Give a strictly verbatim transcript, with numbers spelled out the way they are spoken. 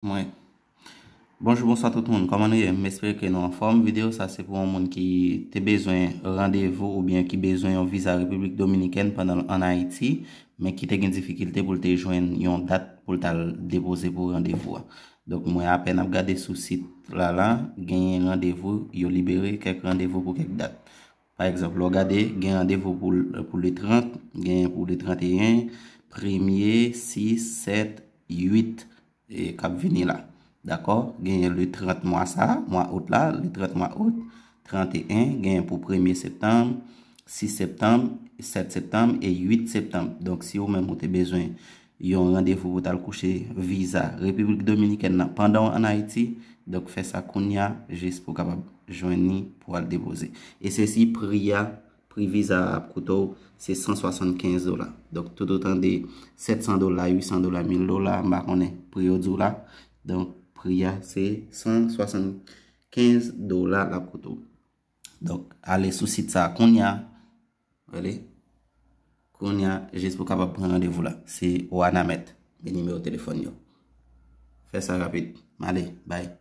Mwen. Bonjou, bonswa tout moun. Kòman nou ye? M espere ke nou anfòm. Videyo sa se pou yon moun ki te bezwen randevou oubyen ki bezwen yon viza Repiblik Dominikèn pandan l ann Ayiti, men ki te gen difikilte pou l te jwenn yon dat pou l t al depoze pou randevou a. Donk, mwen apèn ap gade sou sit la la, genyen randevou, yo libere kèk randevou pou kèk dat. Pa egzanp, lè w gade, gen randevou pou, pou le trant, genyen pou le tranteyen, premye, sis, sèt, uit, e k ap vini la. Dakò? Genyen le trant mwa sa, mwa out la, le trant mwa out, tranteyen, genyen pou premye septanm, sis septanm, sèt septanm e uit septanm. Donk, si ou menm ou te bezwen yon randevou pou t al kouche viza Repiblik Dominikèn nan pandan w ann Ayiti, donk fè sa kounye a jis pou w kapab jwenn li pou w al depoze. E se si pri a, pri viza a ap koute w, se san swasannkenz dola. Donk, toutotan de sèt san dola, uit san dola, mil dola, m pa konnen pri yo di w la. Donk, pri a se san swasannkenz dola l ap koute w. Donk, ale sou sit sa a kounye a. Rele. Kounye a, jis pou w kapab pran randevou la. Se Wanament. Men nimewo telefòn yo. Fè sa rapid. M ale. Bay.